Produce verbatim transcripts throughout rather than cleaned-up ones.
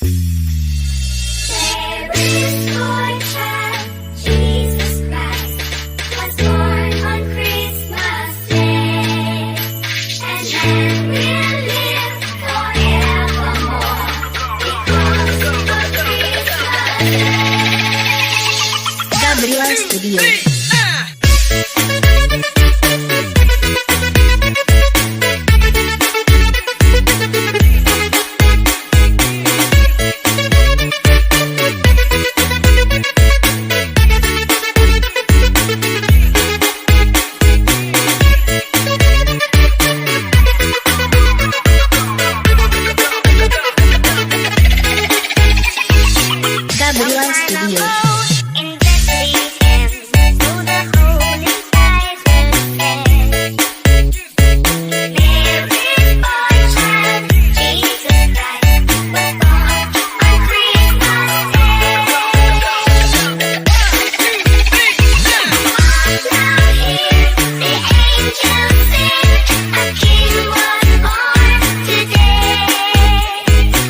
There is boy child, Jesus Christ, was born on Christmas Day, and man will live forevermore because of Christmas Day. Gabriel Studio. Gabriel Studio.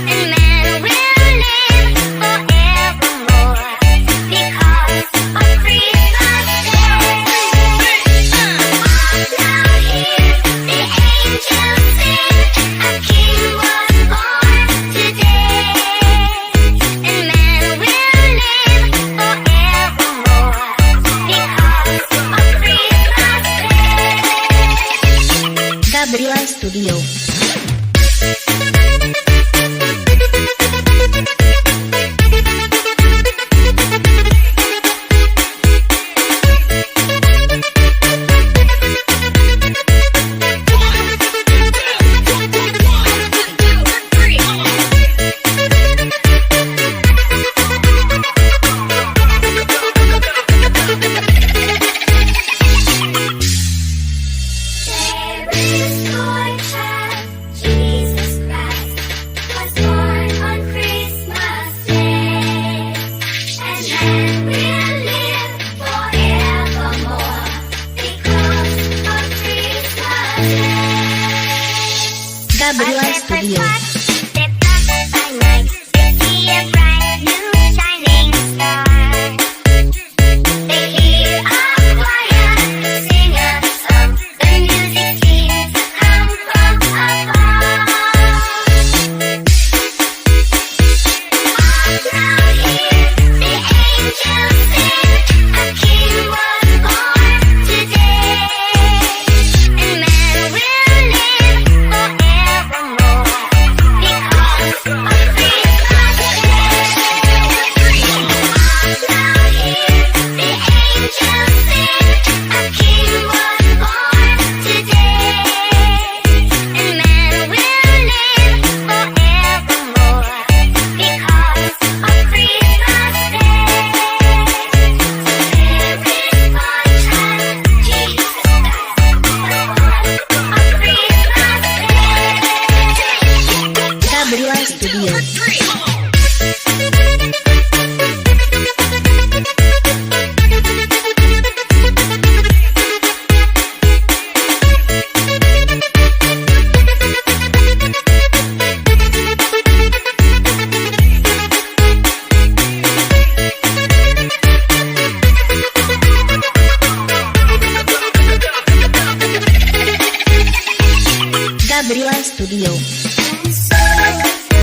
And man will live forevermore because of Christmas Day. All down here, the angels sing, a king was born today. And man will live forevermore because of Christmas Day. Gabriel Studio. Jesus Christ was born on Christmas Day, and man will live forevermore because of Christmas Day. Gabriel Studio. Gabriel Studio.